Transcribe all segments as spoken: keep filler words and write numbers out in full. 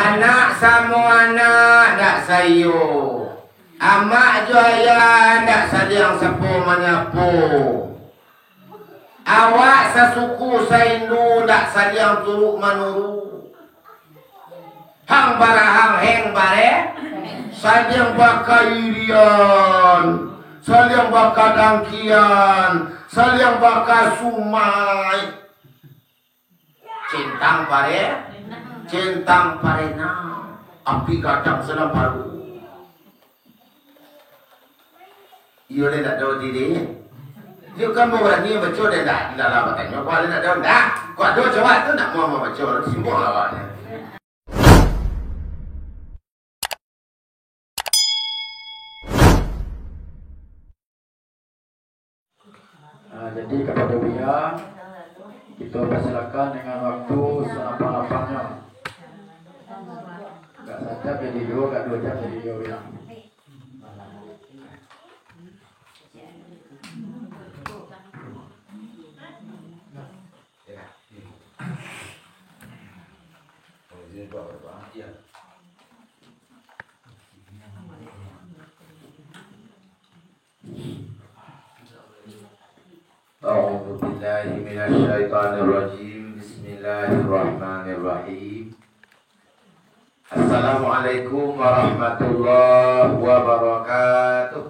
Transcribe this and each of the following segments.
Anak samo anak ndak saiyo. Amak jo ayah ndak saliang sapo manyapo. Awak sasuku saindu ndak saliang turuk manuruk. Hang barahang heng bare, saliang bakairian, saliang bakadangkian, saliang bakasumaik. Centang pare, centang parena, api gadang sadang paruik. Iyo deh, ndak ado diri. Iyo kan barani baco deh, ndak, ndak lah batanyo, kok ado ndak ado, ndak. Kok ado cowok tu ndak mau baco, simpuang lah awaknyo. Ah, jadi kapado Buya, kito persilakan dengan waktu selapang-lapangnya. Agak sajam jadi duo, agak duo jam jadi duo bilang. أعوذ بالله من الشيطان الرجيم. بسم الله الرحمن الرحيم. السلام عليكم ورحمة الله وبركاته.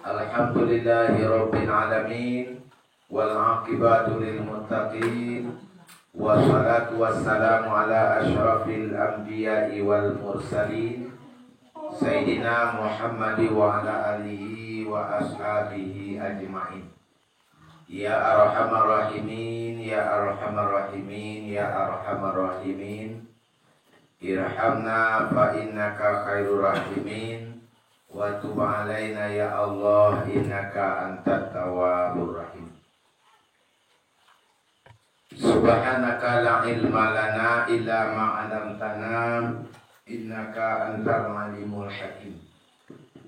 الحمد لله رب العالمين. والعاقبة للمتقين. والصلاة والسلام على أشرف الأنبياء والمرسلين. سيدنا محمد وعلى آله وأصحابه أجمعين. يا أرحم الراحمين، يا أرحم الراحمين، يا أرحم الراحمين. ارحمنا فإنك خير الراحمين، وتب علينا يا الله إنك أنت التواب الرحيم. سبحانك لا علم لنا إلا ما علمتنا إنك أنت العليم الحكيم.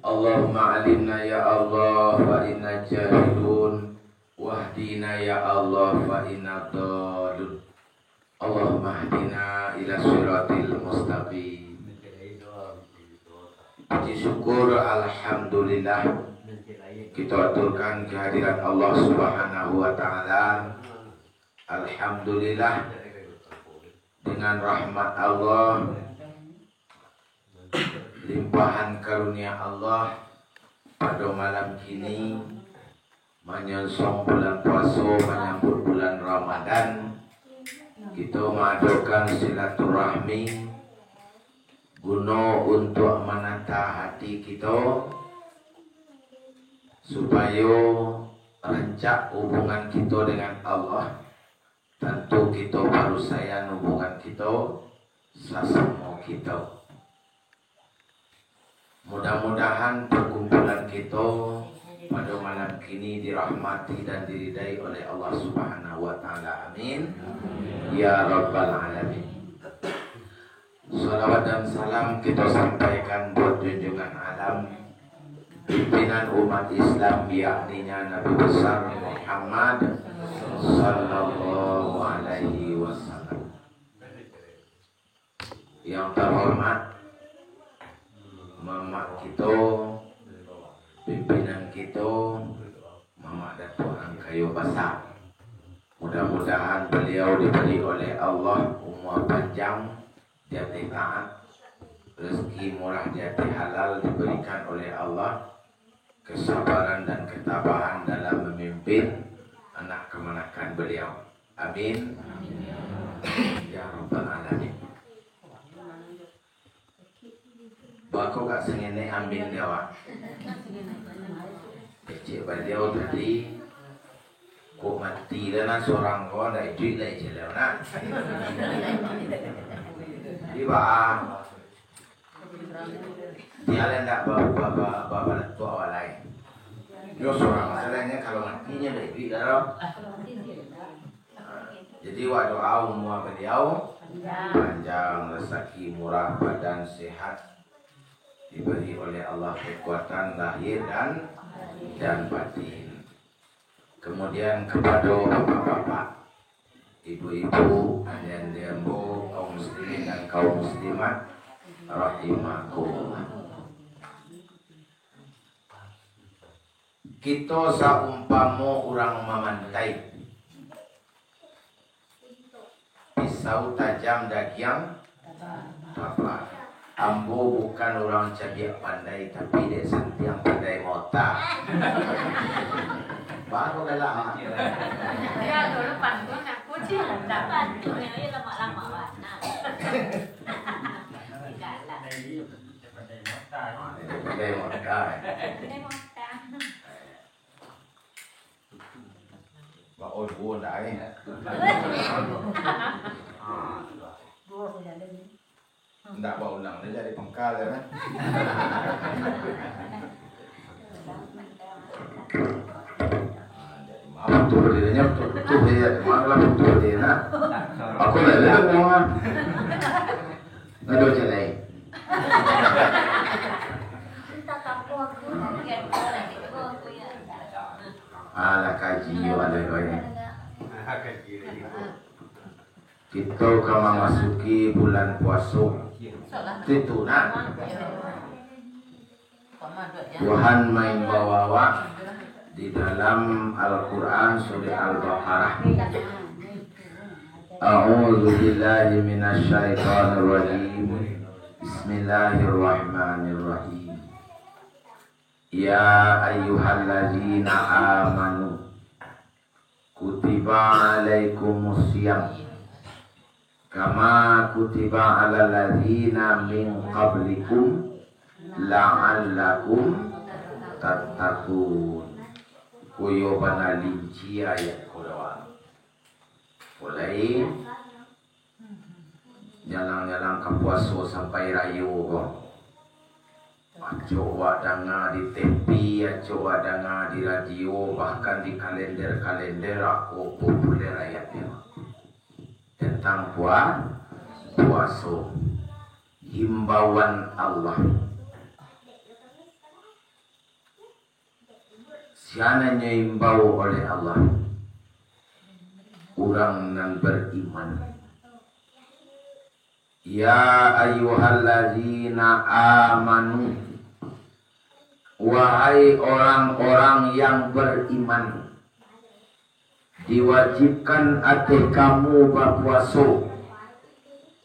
اللهم علمنا يا الله فإنا جاهلون، واهدنا يا الله فإنا ضالون. Allahumma hdina ila siratil mustaqim. Puji syukur, alhamdulillah, kito aturkan kehadiran Allah Subhanahu wa Ta'ala. Alhamdulillah, dengan rahmat Allah, limpahan karunia Allah, pado malam kini, manyonsong bulan puaso, manyambut bulan Ramadan, kito maadokan silaturahmi, guno untuak manata hati kito, supayo rancak hubungan kito dengan Allah. Tantu kito parusaian hubungan kito sasamo kito. Mudah-mudahan perkumpulan kito pado malam kini dirahmati dan diridai oleh Allah Subhanahu wa Ta'ala. Amin. Ya Rabbal Alamin. Salawat dan salam kito sampaikan buat junjungan alam, pimpinan umat Islam, yakni-nya Nabi Besar Muhammad sallallahu alaihi wasallam. Yang terhormat mamak kito, pimpinan kito, Mamak Datuak Angkayo Basa. Mudah-mudahan baliau diberi oleh Allah umua panjang di ateh taat, rezeki murah di ateh halal diberikan oleh Allah, kesabaran dan ketabahan dalam memimpin anak kamanakan beliau. Amin. Ya Rabbal Alamin. Bako kak sangenek ambin di awak. Kecek baliau tadi, kok mati dah nan surang ko, ndak iduik lai jaleu nak. Di baa. Dia lah ndak ba-, ba-, ba-, ba-, balatuak awak lai. Yo surang masalahnya kalau mati nyo ndak iduik dah doh. Jadi, wak doa umua baliau panjang, rasaki murah, badan sehat, diberi oleh Allah kekuatan lahir dan, dan batin. Kemudian, kepada bapak-bapak, Ibu-ibu, ande-ande ambo, kaum muslimin dan kaum muslimat, rahimakumullah. Kito saumpamo urang mamantai. Pisau tajam dagiang tapa. Ambo bukan urang cadiak pandai, tapi dek santiang pandai mota. Baru galak. Ya, dulu pantun aku sih, tak pantun, ya, lama-lama, Pak. Nah. Galak. Pandai mota. Pandai mota. Baon duo ndak, eh? Ndak baulang, dia jadi pangkal, ya, kan? Jadi, maaf, betul dia, betul, betul dia, maaf lah, betul dia, nak. Aku lah, dia ngomong, ah. Aduh, jelek. Alah, kaji yo, alah, yo, yo. Kito ka mamasuki bulan puaso. Itu, nah. Tuhan maimbau awak di dalam Al-Quran, surah Al-Baqarah. A'udzubillahi minasyaitonirrajim. Bismillahirrahmanirrahim. Ya ayyuhallazina amanu, kutiba alaikumus siyam, kama kutiba alal ladzina min qablikum la'allakum tattaqun. Koyo bana linci ayat ko doh. Mulai nyalang-nyalang ka puaso sampai rayo ko. Acok wak danga di T V, acok wak danga di radio, bahkan di kalender-kalender ako populer ayatnyo tentang pua-, puaso. Himbauan Allah. Sia nan diimbau oleh Allah? Urang nan beriman. Ya ayyuhallazina amanu, wahai orang-orang yang beriman, diwajibkan ateh kamu bapuaso,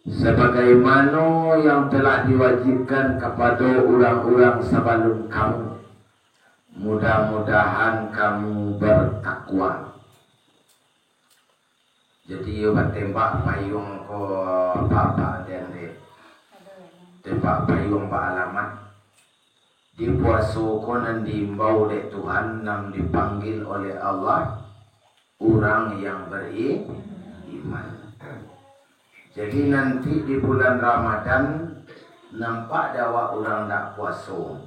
sabagaimano yang telah diwajibkan kapado urang-urang sabalun kamu. Mudah-mudahan kamu bertakwa. Jadi, iyo batembak payuang ko, Pak, Pak, den, dek. Tembak payuang baalamat. Di puaso ko nan diimbau dek Tuhan, nan dipanggia oleh Allah, urang yang beriman. Jadi, nanti di bulan Ramadan, nampak dek awak urang ndak puaso.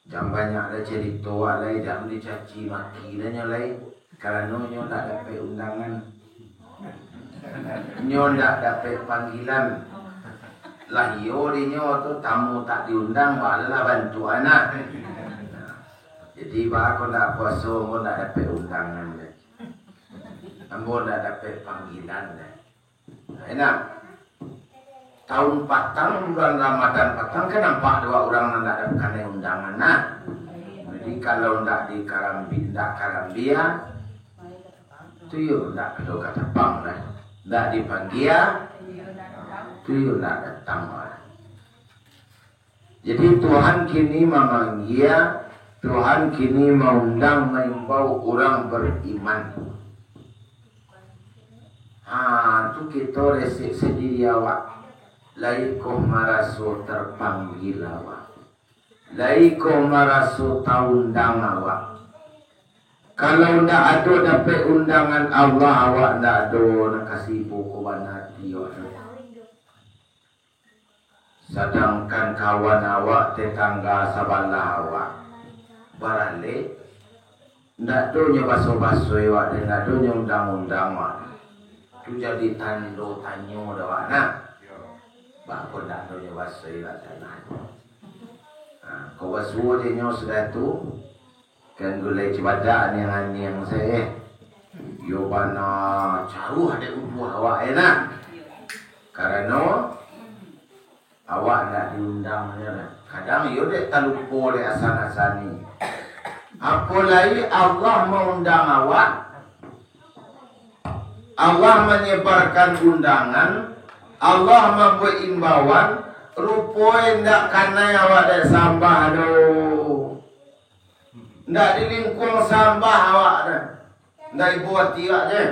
Jan banyak lah carito awak lai, jan dicaci maki lah nyo lai, karano nyo ndak dapek undangan. Nyo ndak dapek panggilan. Lah iyo dinyo tu, tamu tak diundang, baa lah bantuak anak. Jadi, baa ko ndak puaso, ambo ndak dapek undangan lai. Ambo ndak dapek panggilan lai. Nah, enak. Tahun patang, bulan Ramadan patang, kan nampak dek awak urang nan ndak ado kanai undangan, nah. Jadi, kalau ndak dikarambi-, ndak karambia, tu yo ndak ado ka tapang, nah. Ndak dipanggia, tu yo ndak datang, nah. Jadi, Tuhan kini mamanggia, Tuhan kini maundang, maimbau urang beriman. Ha, tu kito resek sadiri awak. Lai ko maraso tapanggia awak. Lai ko maraso taundang awak. Kalau ndak ado dapek undangan Allah, awak ndak ado nan ka sibuk ko bana ati awak tu. Sadangkan kawan awak, tetangga sabalah awak, baralek, ndak ado nyo baso-basoi awak, ndak ado nyo undang-undang awak. Tu jadi tando tanyo dek awak, nah. Baa ko ndak ado nyo basoi awak, nah. Nah, ko basuo je nyo sudah tu, kan gulai cubadak aniang-aniang sae. Yo bana caruah dek uduah awak, yo nah. Karano awak ndak diundang nyo lah. Kadang yo dek talupo dek asan-asan ni. Apo lai Allah maundang awak, Allah manyebarkan undangan, Allah mambuek imbauan, rupo e ndak kanai awak dek sambah doh. Ndak dilingkuang sambah awak doh. Ndak ibo ati awak doh.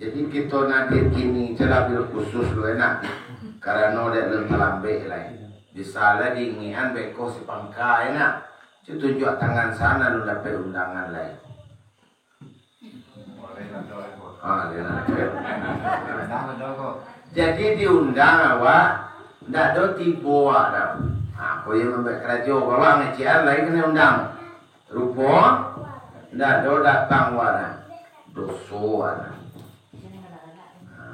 Jadi kito nan hadir kini tu lah bil khusus lu enak. Karano dek lun talambek lai. Bisa lah diingian beko si pangka enak. Cu tunjuak tangan sana lu dapek undangan lai. Ah, dia nak cakap. Jadi diundang awak, ndak do tibo awak dah. Ha, ko yang mambuek karajo, awak ngecekan lai kena undang. Rupo, ndak do datang awak dah. Doso awak dah. Ha.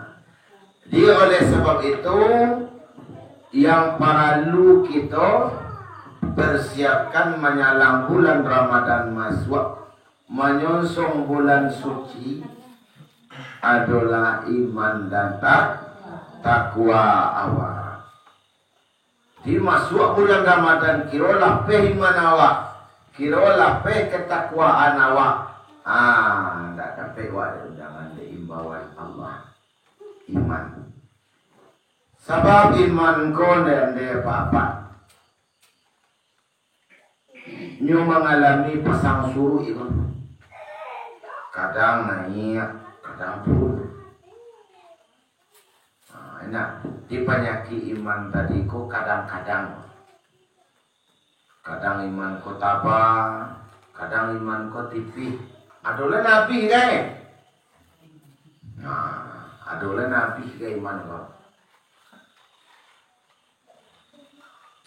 Jadi oleh sebab itu, yang paralu kito persiapkan manyalang bulan Ramadan masuak, manyonsong bulan suci adolah iman dan tak-, takwa awak. Di masuak bulan Ramadan, kiro lapeh iman awak, kiro lapeh ketakwaan awak. Ah, ndak dapek wak undangan dek imbauan Allah. Iman. Sabab iman ko ndak ado apak-apak. Nyo mangalami pasang suruik itu. Kadang naiak, kadang turun. Nah, enak. Di panyakik iman tadi ko kadang-kadang. Kadang iman ko taba, kadang iman ko tipih. Ado lah nan abih gai. Nah, ado lah nan abih gai iman ko.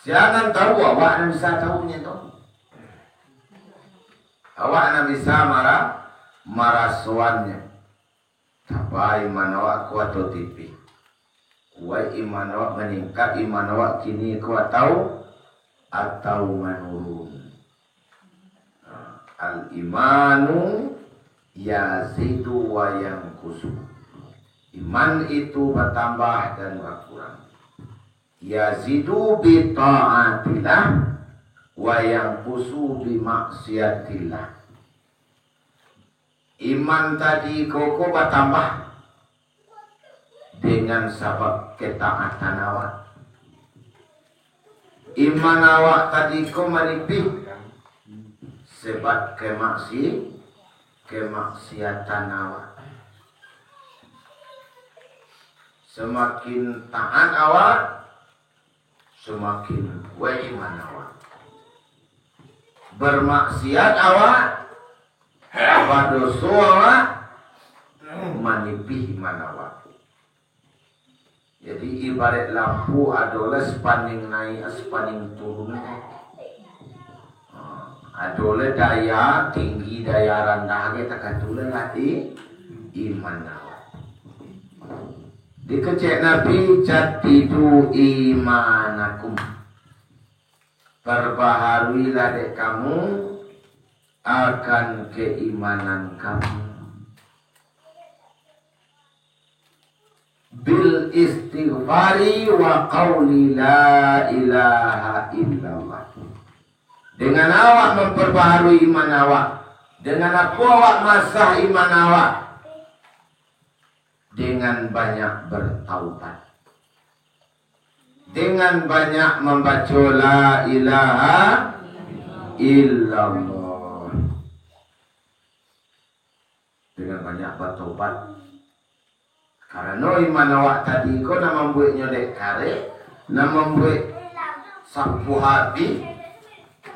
Sia nan tahu, awak nan bisa tahu nyo tu. Awak nan bisa mara-, marasoannyo. Taba iman awak ko atau tipih. Kuaik iman awak, maningkat iman awak kini ko atau, atau manurun. Al-imanu yazidu wa yanqusu. Iman itu batambah dan bakurang. Yazidu bi taatillah, wa yanqusu bi maksiatillah. Iman tadi ko, ko batambah dengan sabab ketaatan awak. Iman awak tadi ko manipih sebab kemaksi-, kemaksiatan awak. Samakin taat awak, samakin kuaik iman awak. Bamaksiat awak, badoso awak, manipih iman awak. Jadi, ibarat lampu, adolah sapaning naiak, sapaning turun. Ha, adolah daya tinggi, daya randah, takatulah lah i-, iman awak. Dikecek Nabi, "Jaddidu imanakum." Parbaharuilah dek kamu akan keimanan kamu. Bil istighfari wa qauli la ilaha illallah. Dengan awak mamparbaharui iman awak, dengan apo awak maasah iman awak? Dengan banyak bertaubat. Dengan banyak mambaco la ilaha illallah. Dengan banyak batobat. Karano iman awak tadi ko nan mambueknyo dek kareh, nan mambuek sapuah abih,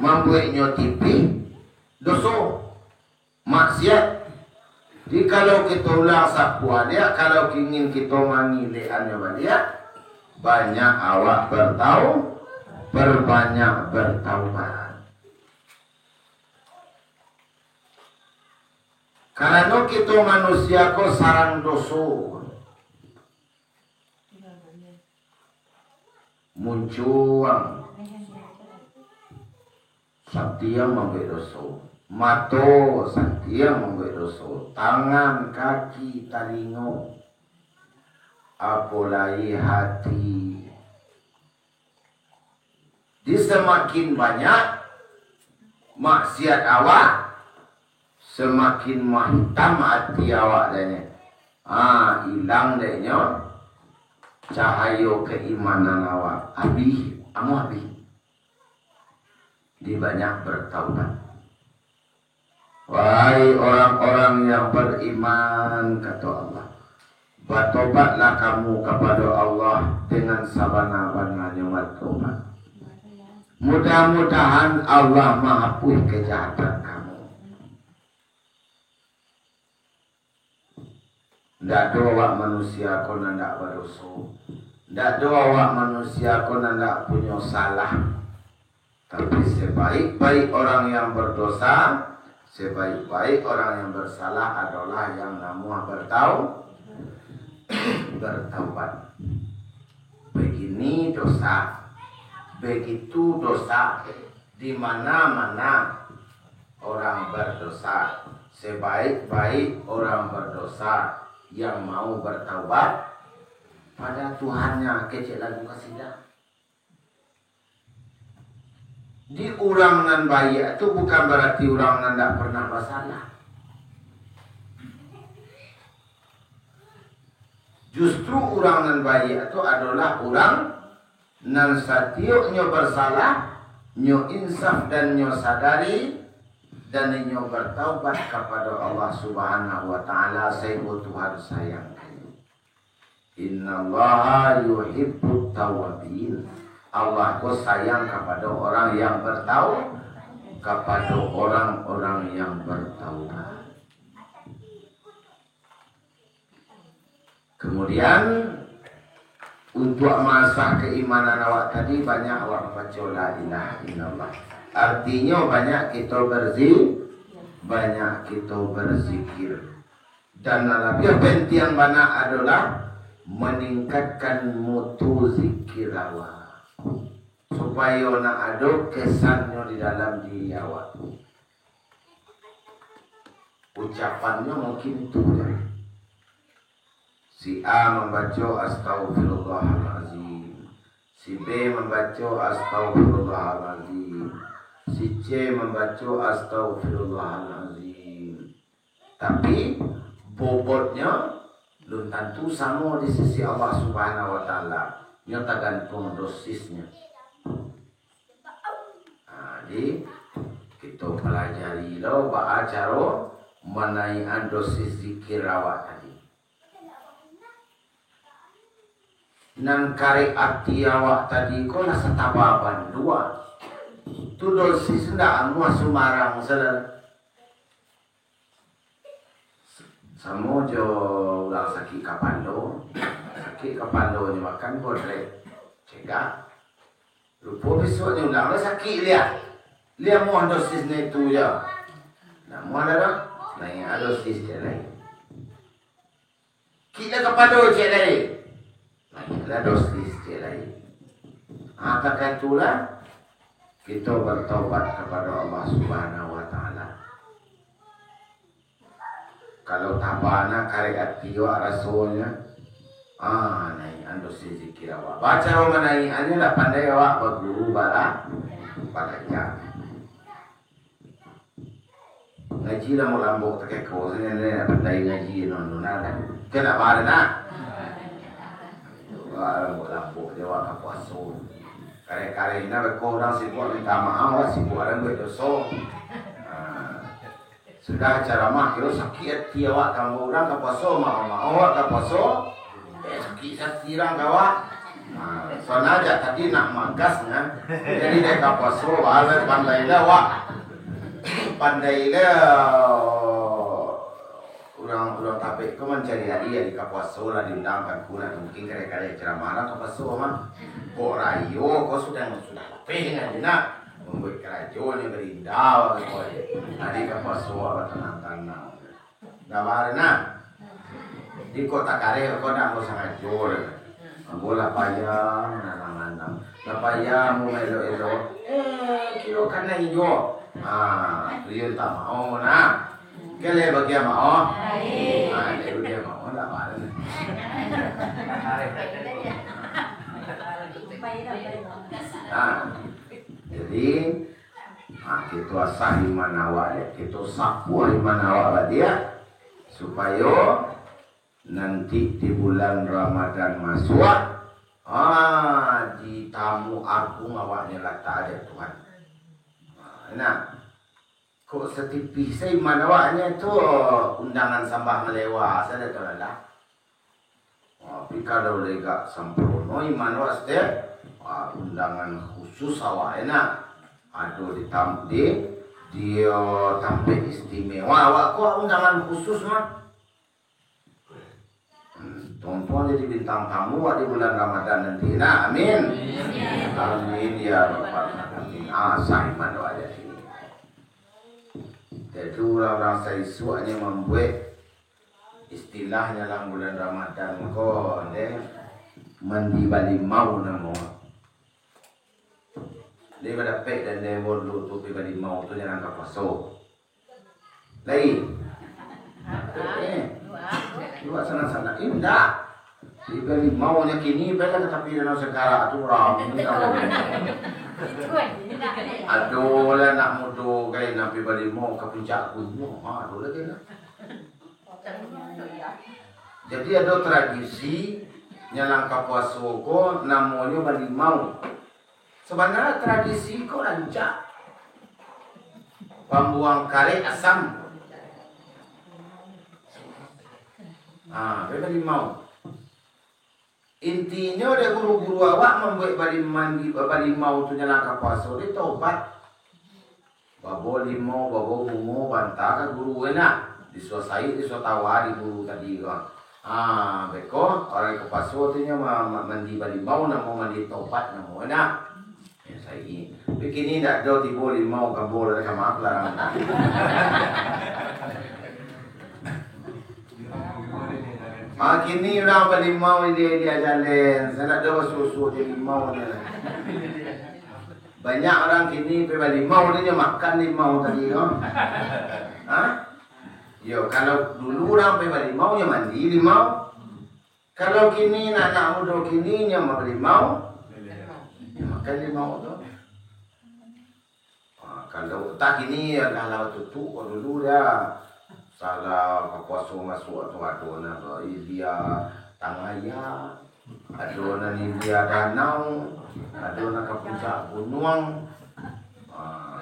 mambueknyo tipih, doso, maksiat. Jadi, kalau kito ulang sapuah baliak, kalau ingin kito mangilekannyo baliak, banyak awak bertau-, berbanyak bertaubat. Karano kito manusia ko sarang doso. Muncuang. Sabtiang mambuek doso. Mato santiang mambuek doso, tangan, kaki, talingo, apo lai hati. Di samakin banyak maksiat awak, samakin mahitam ati awak, dan ah, ilang dek nyo cahayo keimanan awak. Abih, amuah abih. Di banyak bertaubat. Wahai orang-orang yang beriman, kato Allah, batobatlah kamu kapado Allah dengan sabana-bananyo batobat. Mudah-mudahan Allah mahapuih kejahatan kamu. Ndak ado awak manusia ko nan ndak badoso. Ndak ado awak manusia ko nan ndak punyo salah. Tapi sebaik-baik orang yang berdosa, sebaik-baik orang yang bersalah adalah yang namuah bertau-, bertaubat. Begini dosa, begitu dosa, di mana-mana orang berdosa. Sebaik-baik orang berdosa yang mau bertaubat pada Tuhannya, kecek lagu kasida. Di urang nan baiak tu bukan barati urang nan ndak pernah basalah. Justru urang nan baiak tu adolah urang nan satioknyo basalah, nyo insaf dan nyo sadari, dan inyo bataubat kapado Allah Subhanahu wa Ta'ala, saibo Tuhan sayang ka inyo. Innallaha yuhibbut tawwabin. Allah ko sayang kapado orang yang bertau-, kapado orang-orang yang bertaubat. Kemudian, untuak maasah keimanan awak tadi, banyak awak mambaco la ilaha illallah. Artinyo, banyak kito berzi-, banyak kito berzikir. Dan nan labiah pentiang bana adolah maningkatkan mutu zikir awak, supayo nak ado kesannyo di dalam diri awak. Ucapannyo mungkin tu je. Si A mambaco, "Astaghfirullahalazim." Si B mambaco, "Astaghfirullahalazim." Si C mambaco, "Astaghfirullahalazim." Tapi, bobotnyo lun tantu samo di sisi Allah Subhanahu wa Ta'ala. Nyo tagantuang dosisnyo. Nah, jadi, kito palajari lo baa caro manaiakan dosis zikir awak tadi. Nan karek ati awak tadi ko lah sataba bandua. Tu dosis ndak amuah sumbarang salah. Samo jo urang sakik kapalo. Sakik kapalo nyo makan bodrek. Cegak. Lupo bisuaknyo ulang lah sakik liak. Liak muah dosis nyo itu jo. Nak muah dah doh. Naiak dosis je lai. Kik lah kapado cek lai. Naiak lah dosis cek lai. Ah, takah itulah kito bertaubat kapado Allah Subhanahu wa Ta'ala. Kalau taba na karek ati awak rasonyo, ah, naiakan dosis zikir awak. Bacaro manaiakannyo lah pandai awak baguru bala-, balajar. Ngaji lambok-lambok takeko, sajo ndak pandai ngaji, non, non, nah. Kan nak baa, nah? Wah, lambok-lambok je awak ka puaso. Kareh-kareh nah beko urang sibuk minta maaf, awak sibuk urang buek doso. Nah. Sudah caramah, kiro sakik ati awak, tambah urang ka puaso, maoh-maoh awak ka puaso, eh, sakik ati urang ka awak. Nah, soalnyo jak tadi nak magas, kan. Jadi, dek ka puaso, alai pandai lah awak. Pandai lah urang, urang tabek ko mancari ari, ari ka puaso lah diundang ka ku, nak mungkin kareh-kareh caramah lah ka puaso mah. Kok rayo, ko sudah, sudah lapeh nyo nak. Mambuek karajo nyo gerindau, ko. Ari ka puaso awak batanang-tanang. Ndak baa, nah. Di kota kareh ko ndak ambo sangajo. Ambo lah payah, mananang-nanang. Lah payah ambo maelok-elok. Eh, kiro kanai juo. Ah, tu yo tak mau nah. Kalian bagian mau? Ah, dia bagian mau, tak apa. Ah, jadi, ah, kita asah iman awak ya, kita sapuah iman awak badiak, supayo nanti di bulan Ramadan masuak, ah, di tamu agung awaknyo latak dek Tuhan. Ah, nah, kok satipih sa iman awaknyo tu, undangan sambah malewa sajo tu lah. Tapi kalau lai agak sampurno iman awak setiap, ah, undangan khusus awak enak. Ado di tam-, di, di, eh, tampek istimewa awak ko undangan khusus mah. Hmm, tuntuang jadi bintang tamu awak di bulan Ramadan nanti. Nah, amin. Amin ya rabbal alamin. Ah, sah iman awak jadi. Jadi urang-urang saisuaknyo mambuek istilahnyo dalam bulan Ramadan ko, deh, mandi balimau namo. Deh, badapek dan deh, dulu tu pi balimau tu jangan ka puaso. Lai. Eh. Buat sanang-sanang. Indak. Tibo limau nyo kini, pai lah ka tapi Danau Sekarak tu, rami. Ado lah anak mudo gai nan pai balimau ka puncak gunuang. Ha, ado lagi lah. Jadi ado tradisi, nyo nan ka puaso ko namonyo balimau. Sabananyo tradisi ko rancak. Pambuang karek asam. Ha, pai balimau. Intinyo dek guru-guru awak mambuek bali-, mandi, balimau tu nyo nan ka puaso, dek tobat. Babo limau, babo bungo, banta ka guru enak. Disuo saik, disuo tawa di guru tadi ko. Ha, beko, urang ka puaso tu nyo ma-, ma-, mandi balimau, namo mandi tobat namo enak. Ya, saik. Tapi kini ndak ado tibo limau kabul, ada ka maaf lah. Ah, kini urang balimau di, di Ajalen, sa ndak ado basuo-suo di limau ni. Banyak urang kini pai balimau ni, nyo makan limau tadi tu. Ha? Yo, kalau dulu urang pai balimau, nyo mandi limau. Kalau kini, anak-anak mudo kini, nyo balimau, nyo makan limau tu. Ha, kalau tak kini, alah lah tutuik ko dulu dah. Salah ka puaso masuak tu ado nan ilia Tangah Aia, ado nan ilia danau, ado nan ka puncak gunuang. Ha.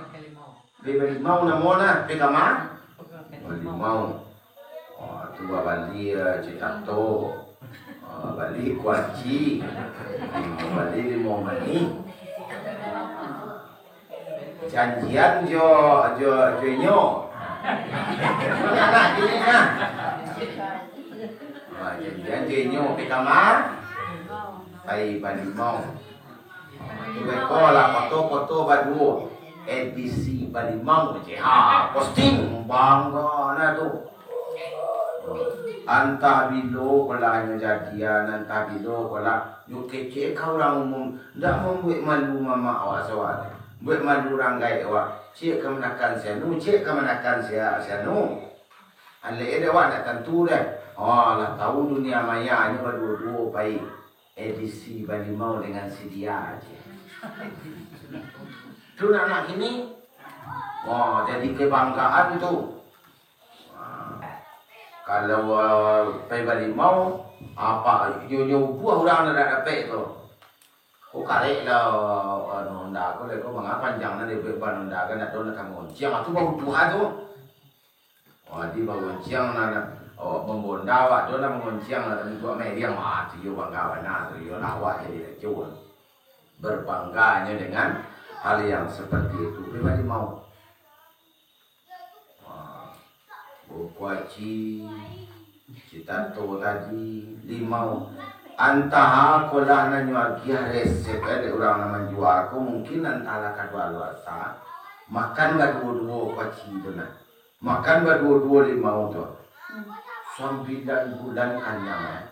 Pai balimau namo nah, pai ka ma? Balimau. Oh, tu babali, eh, citato. Oh, bali kuaci. Hmm, bali limau manih. Janjian jo, jo, jo inyo. Anak bini nah. Ah, janjian jo inyo, pai ka ma? Pai balimau. Tu beko lah foto-foto baduo. Edisi balimau je. Ha, posting. Bangga nah tu. Antah bilo ko lah nyo jadian, antah bilo ko lah. Nyo kecek ka urang umum. Ndak mambuek malu mamak awak sawak. Buek malu urang gaek awak. Ciek kamanakan si anu, ciek kamanakan si, si anu. Alek dek awak ndak tantu deh. Oh, lah tau dunia maya nyo baduo-duo pai. Edisi balimau dengan si dia aja. Tu nak, nak kini. Wah, jadi kebanggaan tu. Wah, kalau, ah, pai balimau, apa, nyo, nyo buah urang nan dak dapek tu. Ko karek lah, anu, honda ko, ko manga panjang nan dibuek ban honda kan, dak ado nak ka ngonciang, tu baru tuha tu. Wah, di bagonciang nan, awak mambonda awak tu nan mangonciang nan untuak meriang. Wah, tu iyo bangga bana tu, iyo lah awak jadi rajo. Berbangganyo dengan hal yang seperti itu. Pribadi mau. Wah, buah kuaci, citato tadi, limau. Antah akolah nan nyo agiah resep, eh, dek urang nan manjua ko, mungkin antahlah kadualuasa. Makan baduo-duo kuaci tu nah. Makan baduo-duo limau tu. Sambilan bulan kanyang, eh.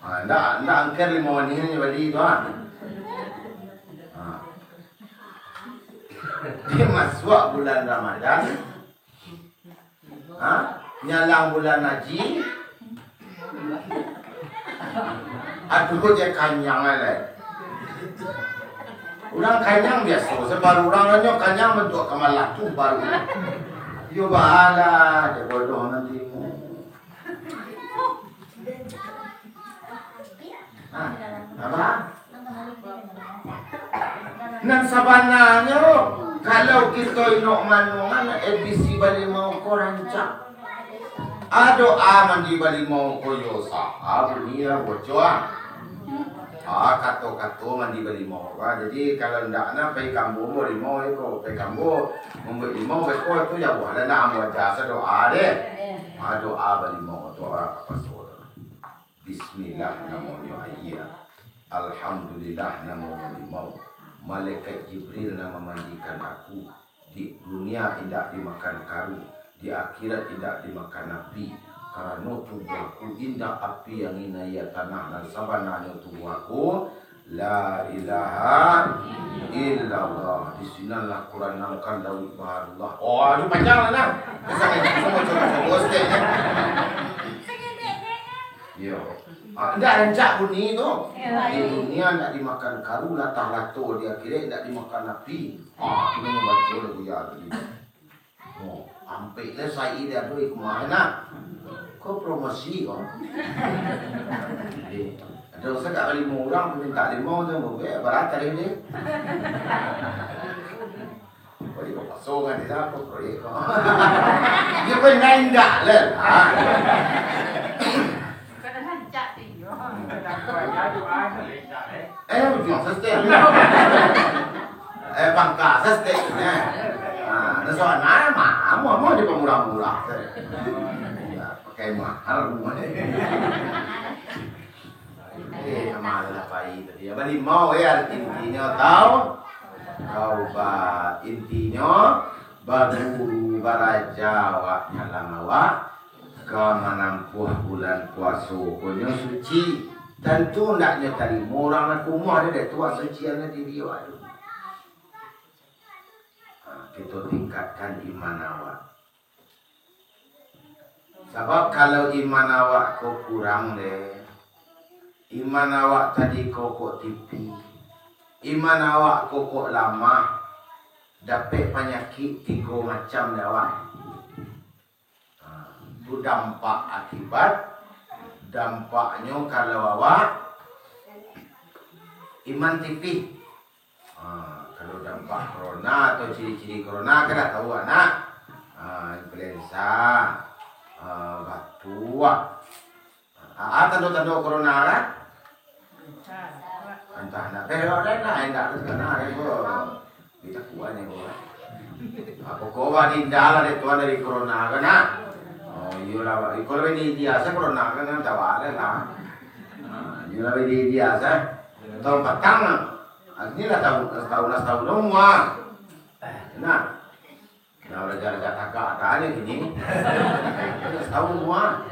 Ha, ndak, ndak angker limau manih nyo bali tu, ha. Ha. Dia masuak bulan Ramadan, ha? Nyalang bulan haji. Aduh, je kanyang lai. Urang kanyang biaso, sabaru urang nyo kanyang bantuak kamalah tu baru. Yo bahalah, je bodoh nanti. Ha, apa? Nan sabananyo, kalau kito inok manuangan, A B C balimau ko rancak. Ado A mandi balimau ko yo sah, bunyi lah bocor. Ah, kato-kato mandi balimau ko. Jadi, kalau ndak na, pai kambo balimau iko, pai kambo mambuek limau beko tu jauah lah, nak ambo aja sadoa deh. Ah, doa balimau tu, ah, apa suara? Bismillah namonyo aia. Alhamdulillah namonyo limau. Malaikat Jibril nan mamandikan aku. Di dunia indak dimakan karu, di akhirat indak dimakan api. Karano tubuahku indak api, angin, aia, tanah, nan sabananyo tubuahku. La ilaha illallah. Di sinanlah kuranangkan lauik baharullah. Oh, itu panjang lah nah. Bisa main sama-sama stage-nya. Yo. Ah, ndak rancak bunyi tu. Di dunia ndak dimakan karu, latah lato, di akhirat ndak dimakan api. Ah, itu membaca lagu ya tadi. Oh, ampek lah sai dia tu, eh, kemana? Kau promosi kau? Eh, ada usah kat lima orang tu minta lima tu, eh, berat tadi ni. Kau di kosong kan, dia apa proyek kau? Dia pun indah lah. Ha. Bukan rancak tu, yo. Eh, ujung sestek. Eh, pangka sestek. Eh. Ah, nah, soalnya mah, mau, mau di pemurah-murah. Ya, pakai mahal rumah. Eh, sama lah pai tadi. Apa ni mau ya, intinyo tau? Taubat. Intinyo, baguru baraja awak, nyalang awak. Ka manampuah bulan puaso ko nyo suci, tantu ndaknyo tarimo urang nan kumuah dek tu sucian diri awak tu. Ha, kito tingkatkan iman awak. Sabab kalau iman awak ko kurang deh, iman awak tadi ko kok tipih, iman awak ko kok lamah, dapek panyakik tigo macam dek awak. Ha, tu dampak akibat, dampaknyo kalau awak iman tipih. Ha, kalau dampak corona atau ciri-ciri corona, kan lah tahu, anak. Ha, influenza, ha, batuk. Ha, tando-tando corona kan? Antah nak, eh, awak dah nak, eh, nak tu kena, eh, ko. Dia tak kuat ni, ko. Apa kau wah dinda lah, dia tuan dari corona kan, nak? Oh, iyolah, Pak. Kalau di India, saya corona kan, kan, tak ada lah. Ha, iyolah, di India, saya. Tahun patang lah. Ini lah tahun, setahun lah, setahun lah, semua. Eh, nah. Nah, raja-raja tagak tanya gini. Setahun mua.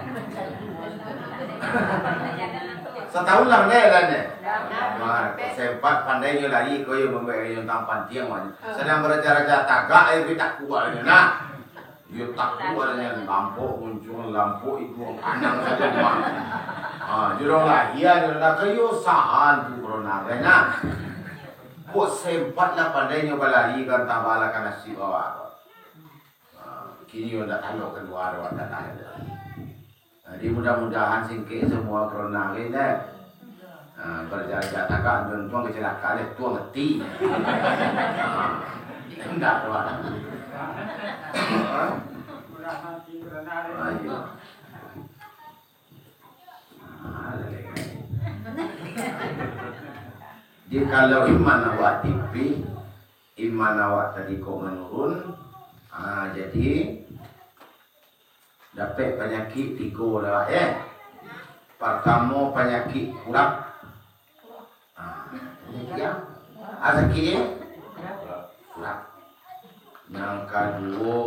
Setahun lah, ndak ada ni. Wah, sempat pandai nyo lari, ko yo mambaik nyo tang pantiang, wah. Sadang baraja-raja tagak, eh, tapi tak kuat nyo, nah. Yo tak kuat nyo, lampok muncung, lampok iduang kanang sajo, wah. Ha, jorong lahia, jorong lahia, yo sahan tu corona, nah. Kok sempat lah pandai nyo balari, kan tabah lah ka nasib awak. Ha, kini yo ndak talok kalua awak tanah. Jadi, mudah-mudahan singkek semua corona ko, deh. Ha, baraja-raja tagak, untuang kecelakaan, deh, tuang mati. Ha, ndak, tuan. Ha? Ha, iyo. Ha, leleh. Jadi, kalau iman awak tipih, iman awak tadi ko manurun, ha, jadi, dapek panyakik tigo lah, eh. Partamo, panyakik kurap. Ah, panyakik yang, ah, sakik, eh? Kurap. Nan kaduo,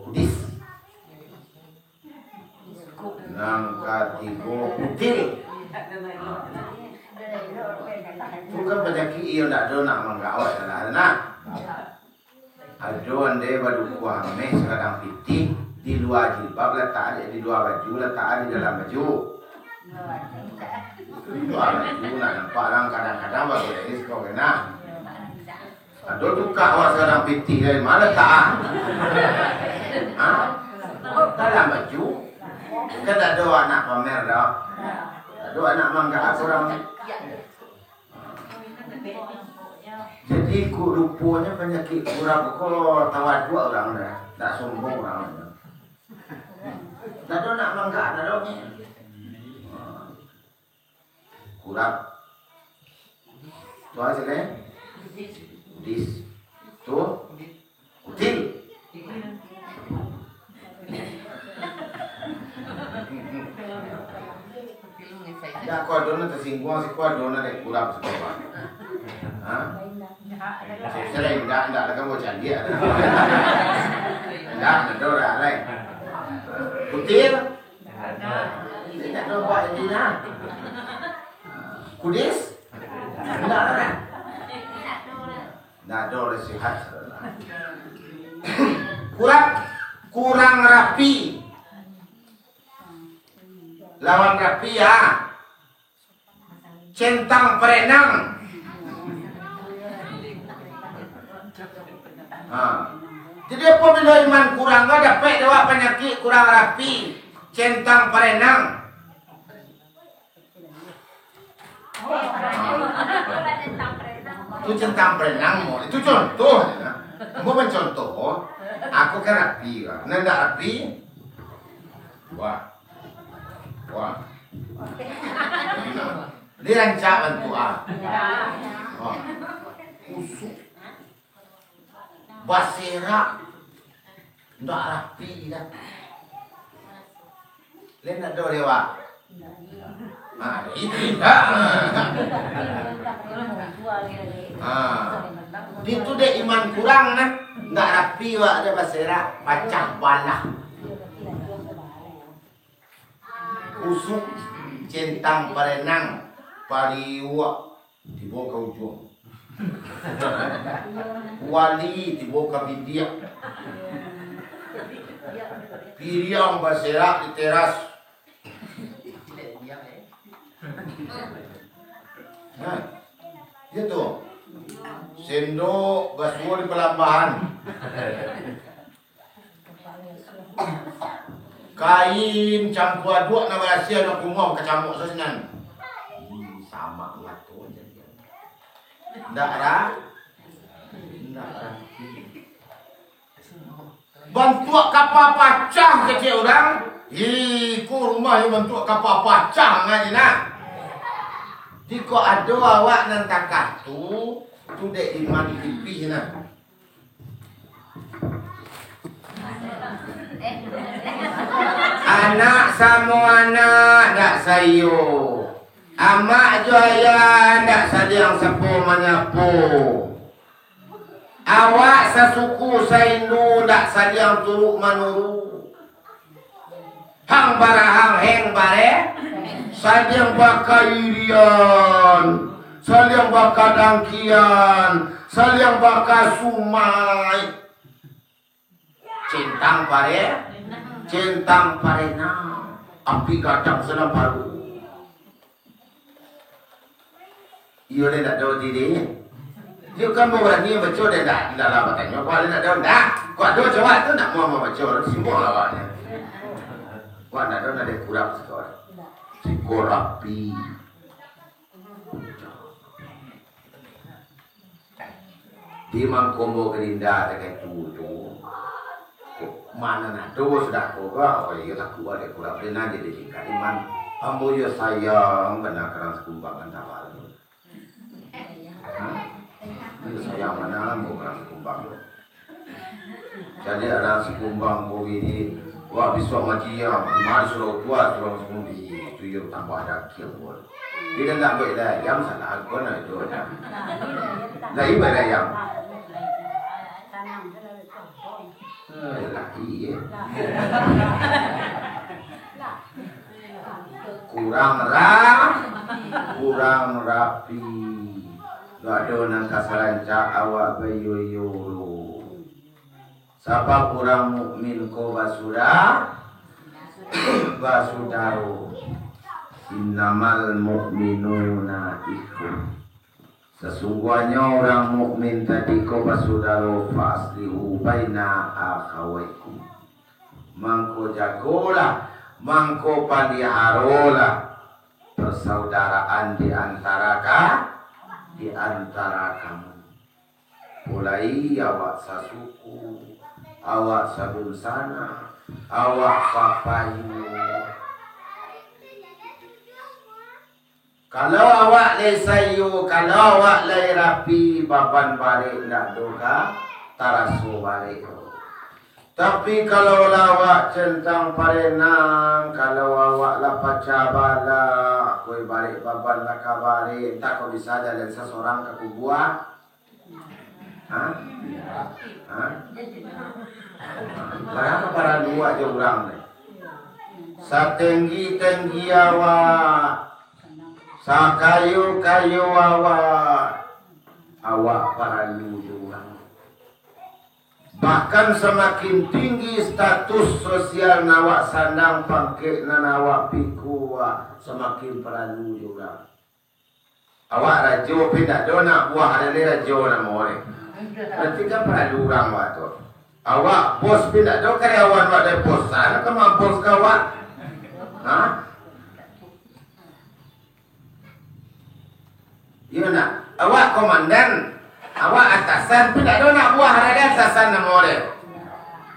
kudis. Nan katigo, kutil. Ah. Tu kan panyakik iyo ndak ado nak manggawat lah, nah. Ado andai badukuah ameh sakadang pitih, di lua jilbab latak, di lua baju latak, di dalam baju. Di lua baju nak nampak urang kadang-kadang bagoyang siko kena. Ado tukak awak sakadang pitih dari ma latak? Ha? Dalam baju. Kan ado anak pamer doh. Ado anak manggaak urang. Jadi, ku-, ruponyo panyakik kurap ko tawaduak urang dah, dak sombong urang dah. Dak ado nak manggaak, dak ado. Kurap. Tu aja deh. Dis. Tu. Kutil. Indak, ko ado nan tasingguang, siko ado nan dek kurap, siko, Pak. Ha? Siko lah, indak, indak lah, kan mau caliak. Indak, indak ado lah, lai. Kutil? Indak ado buat intinya. Kudis? Indak lah, kan? Ndak ado urang sihat. Kurang, kurang rapi. Lawan rapi, ya. Centang parenang. Ha. Jadi, apabila iman kurang, dapek dek awak panyakik kurang rapi, centang parenang. Tu centang parenang mo. Itu contoh. Ambo mancontoh. Aku kan rapi lah. Nan ndak rapi, wah. Wah. Dirancak bantuak, ah. Wah. Kusuk. Baserak. Ndak rapi dah. Lain ndak ado dewa. Ha, itu indak. Ha. Itu dek iman kurang nah. Ndak rapi wak dah baserak, pacah balah. Kusuk, centang parenang, pariuak. Tibo ka ujuang. Wali tibo ka bidiak. Piriang baserak di teras. Nah, gitu. Sendok basuo di palambahan. Kain campua aduak nan barasiah, nan kumuah bakacamuak sajo sinan. Ih, samak mato jadi. Ndak ra-, ndak ra-, bantuak kapa pacah kecek urang. Ih, ko rumah yo bantuak kapa pacah ngai nah. Jikok ado awak nan takah tu, tu dek iman tipih nah. Anak samo anak dak saiyo, amak jo ayah dak saliang sapo manyapo. Awak sasuku saindu dak saliang turuk manuruk. Hang barahang heng bare, saliang bakairian, saliang bakadangkian, saliang bakasumaik. Centang pare, centang parenang, api gadang sanan paruik. Iyo, lai ndak ado diri. Iyo kan, barani baco, lai ndak, ndak lah batanyo, kok lai ndak ado, ndak. Kok ado, coba tu ndak mau baco, simpuang lah awaknyo. Kok ndak ado, ndak ado kurang siko. Siko rapi. Di mangkombo gerinda takah itu tu, ma nan ado sudah ko ba, oh iyo, takuik dek kurang, den aja di tingkat iman. Ambo yo sayang bana ka urang Sikumbang antaro tu. Hmm? Yo sayang bana ambo ka urang Sikumbang tu. Jadi, urang Sikumbang ko bini, wah, bisuak maji yo, di ma surau tu, surau Sikumbang, tu yo tambah dagiang ko. Jadi, ndak buek lai ayam, salah ko nah itu ayam. Lai buek lai ayam. Eh, lai, eh. Kurang ra-, kurang rapi. Ndak ado nan ka sarancak awak baiyo-iyo lo. Sabab urang mukmin ko basuda-, basudaro. Innamal mu'minuna ikhwah. Sasungguahnyo urang mukmin tadi ko basudaro, fa aslihu baina akhawaikum. Mangko jagolah, mangko paliharolah persaudaraan di antara ka-, di antara kamu. Mulai awak sasuku, awak sadunsanak, awak sapayuang. Kalau awak lai saiyo, kalau awak lai rapi, baban barek ndak doh ka taraso barek. Tapi kalau lah awak centang parenang, kalau awak lah pacah balah, koi barek baban lah ka barek, entah kok bisa jalan sasorang ka kubua. Ha? Ha? Barapa paralu awak jo urang ni? Satenggi-tenggi awak, sakayo-kayo awak, awak paralu jo urang. Bahkan samakin tinggi status sosial nan awak sandang, pangkek nan awak pikua, samakin paralu jo urang. Awak rajo, tapi ndak ado anak buah, ado lai rajo namo deh. Berarti kan paralu urang awak tu. Awak bos, tapi ndak ado karyawan awak dari bos, sa-, ka mabos ka awak. Ha? Iyo nak. Awak komandan, awak atasan, tapi ndak ado anak buah, ado atasan namo deh.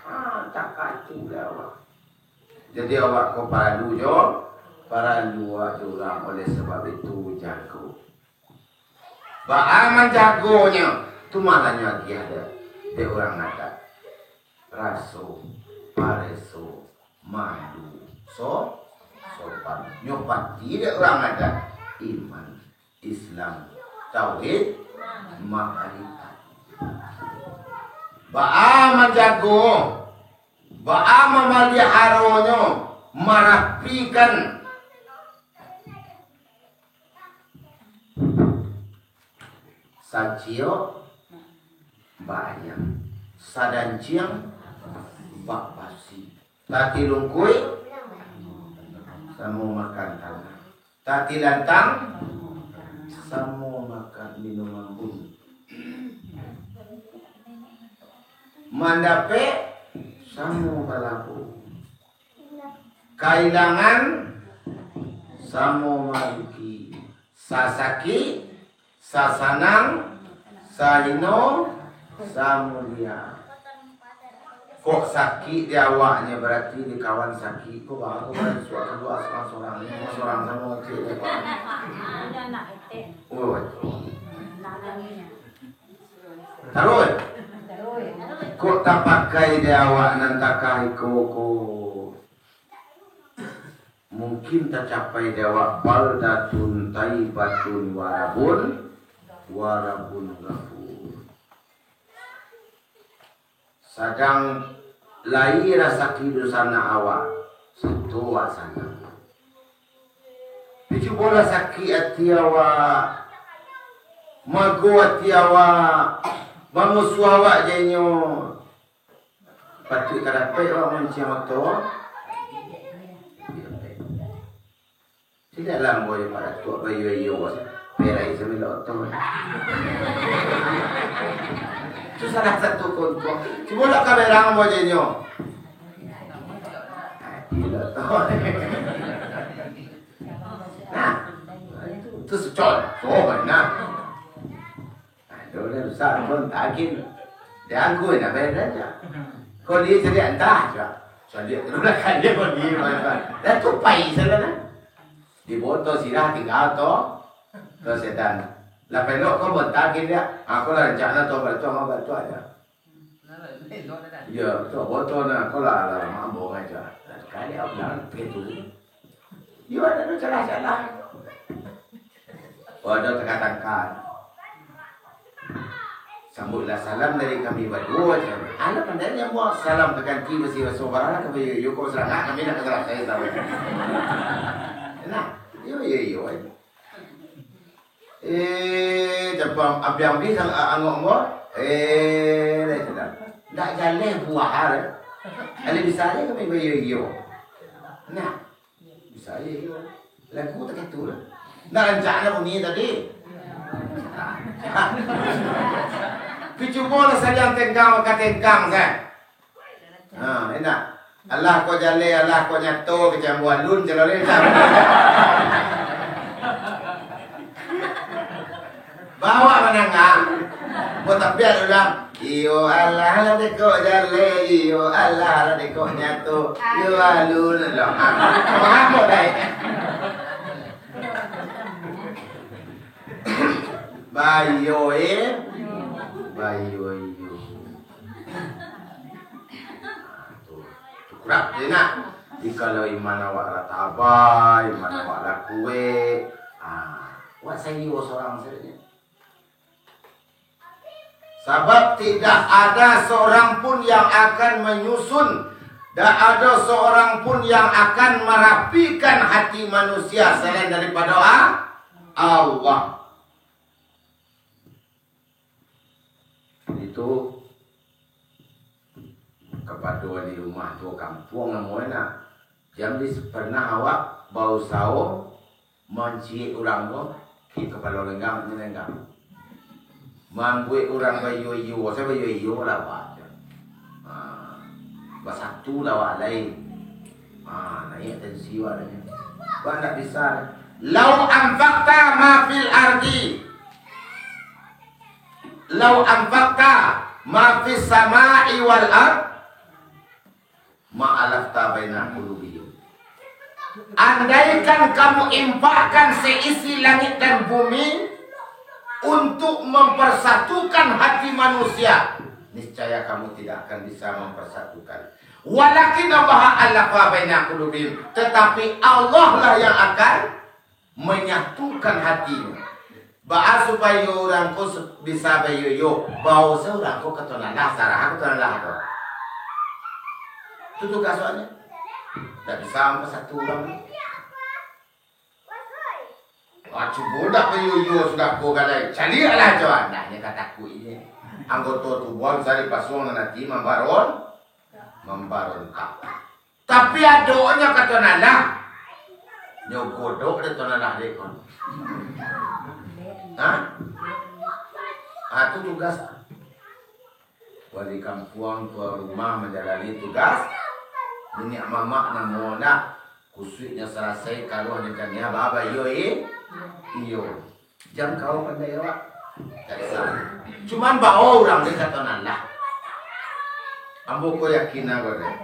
Ha, tak kacau lah awak. Jadi awak ko paralu jo, paralu awak jo urang, oleh sabab itu jago. Baa manjagonyo, tu malanyo agiah dek, dek urang adat. Raso, pareso, malu, so-, sopan. Nyo pati dek urang adat, iman, Islam, tauhid, makrifat. Baa manjago, baa mamaliharonyo, marapikan. Saciok baayam, sadanciang bak basi. Tatilungkuik samo makan tanah. Tatilantang samo makan minum ambun. Mandapek samo balabo. Kailangan samo marugi. Sasakik, sasanang, sahino, samulia. Kok sakik di awaknyo, berarti di kawan sakik. Kok baru kan suah kaluar sorang-sorang, sorang samo cik. Oh, taruih. Kok tapakai di awak nan takah iko ko? Mungkin tacapai di awak, baldatun thayyibatun wa rabbun, wa rabbun ghafur. Sadang lai rasaki dunsanak awak, sato awak sanang. Tapi cubolah sakik ati awak, mago ati awak, bamusuah awak jo inyo. Patuik ka dapek awak mancing moto. Tidak lah ambo jo Pak Datuak bayo-iyo, perai samilo oto. Tu salah satu contoh. Cubo lah ka berang ambo jo inyo. Tidak tahu. Nah, tu contoh, nah. Aduh, dah rusak pun takin. Dia angkui nak bayar saja. Kau dia cari entah je. Cari terus lah kan dia kau dia bayar. Dah tu pai sana dah. Di botol sirah tinggal tu. Tu setan. Lah pelok kau pun takin dia. Aku lah rencana tu, batu, batu aja. Iya, betul. Botol nah, kau lah, lah mambong aja. Kali aku bilang begitu. Iyo, ado tu salah-salah. Oh, ado tangka-tangka. Sambuiklah salam dari kami baduo, cakap. Alah, pandai nyo buek salam taganti basi baso barang, kami yo, yo, kok sarangah, kami nak sarah, saya tahu. Nah, iyo, iyo, iyo. Eh, capang, abiang-abiang, angok-angok. Eh, lai sudah. Ndak jaleh buah, eh. Alih bisa aja kami bayo-iyo. Nah, bisa aja iyo. Lagu tak itu lah. Ndak rancak lah bunyi tadi. Picubo lah sayang tengkang, maka tengkang, kan? Ha, enak. Alah kok jaleh, alah kok nyato, kecambu alun, calon ni, calon. Bawa manangah. Buat tapi ada ulang. Iyo alah lah dekok jaleh, iyo alah lah dekok nyato. Iyo alun lah. Ha, apa dai? Bayo, eh. Bayo, iyo. Nah, tu. Cukup je nak. Jikalau iman awak lah tabah, iman awak lah kuek, ah, awak sayo sorang sajo. Sabab tidak ada seorang pun yang akan menyusun, tidak ada seorang pun yang akan merapikan hati manusia selain daripada A-, Allah. Itu kapado wali rumah tuo kampuang namo e nak. Jan di pernah awak bausaho manciek urang ko, ki kapalo lenggang, ni lenggang. Mambuek urang bayo-iyo, sa bayo-iyo lah awak. Ha, basatu lah awak lai. Ha, naiak tensi awak lai. Awak ndak bisa. Lau anfaqta ma fil ardi, lau anfaqta ma fis sama'i wal ard, ma alafta baina qulubihim. Andaikan kamu infakkan seisi langit dan bumi untuk mempersatukan hati manusia, niscaya kamu tidak akan bisa mempersatukan. Walakin Allah allafa baina qulubihim, tetapi Allah lah yang akan menyatukan hatinyo. Baa supayo urang ko su-, bisa bayo-iyo, bao se urang ko ka Tuhan Allah, sarahan ka Tuhan Allah ko. Tu tugas awaknyo. Ndak bisa ampek satu urang. Wah, cubo ndak bayo-iyo sudah ko gadai. Caliaklah jo, andaknyo ka takuik je. Anggoto tubuah bisa dipasuang nan ati mambaron, mambarontak. Tapi adonyo ka Tuhan Allah, nyo godok dek Tuhan Allah dek ko. Ha? Ah, tu tugas. Wali kampuang, tuan rumah manjalani tugas. Niniak mamak namo nak, kusuiknyo salasai, karuahnyo kaniah, baba iyo, eh? Iyo. Jangkau pandai awak. Cuman bao urang dek ka Tuhan Allah. Ambo ko yakin ago deh.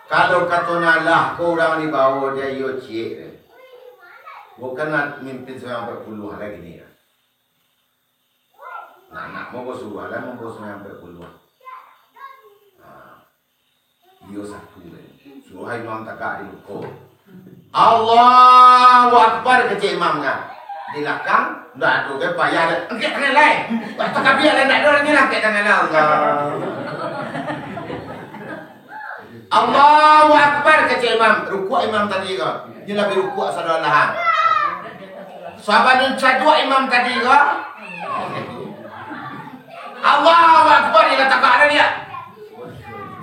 Kalau ka Tuhan Allah ko urang dibao dek iyo ciek deh. Bukan nak mimpin sambayang ampek puluah lagi ni ya. Nah, nak mau suruah lah, mau sambayang ampek puluah. Nah. Iyo satu lai. Suruah imam tagak di muko. Allahu Akbar, kecek imam kan. Di lakang, ndak ado ke payah dek. Angkek tangan lai. Wah, takabia lah, ndak ado lagi lah, angkek tangan lah. Allah. Allahu Akbar, kecek imam. Rukuk imam tadi ko. Nyo labiah rukuk sadoalahan. Sabalun caduak imam tadi ko. Allahu Akbar, ilah tagak dah dia.